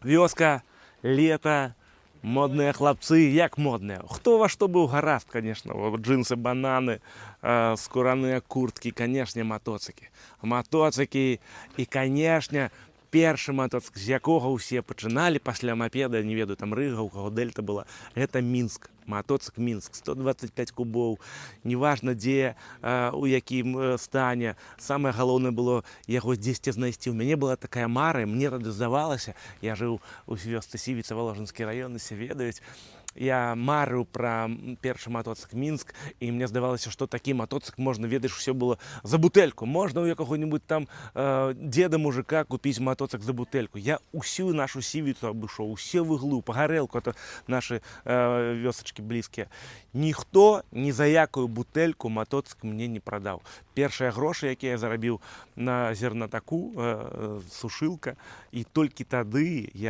Вёска, лета, модныя хлапцы, як модныя. Хто во што быў гаразд, конечно, вот джинсы, бананы, скураныя курткі, конечно, матоцыкі. Матоцыкі і, конечно, першы матоцыкл, з якога ўсе пачыналі пасля мапеда, не ведаю, там Рыга, у каго Дельта была, гэта Мінск. Матоцыкл Мінск, 125 кубоў, неважна дзе, у якім стане. Самае галоўнае было яго дзесьці знайсці. У мяне была такая мара, мне тады здавалася, я жыў у вёсцы Сівіца, Валожынскі раён, усе ведаюць. Я марыў пра першы матоцыкл Мінск, і мне здавалася, што такі матоцыкл можна, ведаеш, усё было за бутэльку. Можна ў якога-нибудь там деда мужика купіць матоцыкл за бутэльку. Я усю нашу Сівіцу абышоў, усе выглы, Пагарэлку, это наши вёсачкі блізкія. Ніхто ні за якую бутэльку матоцыкл мне не прадаў. Першыя грошы, якія я зарабіў на зернатаку, сушылка, і толькі тады я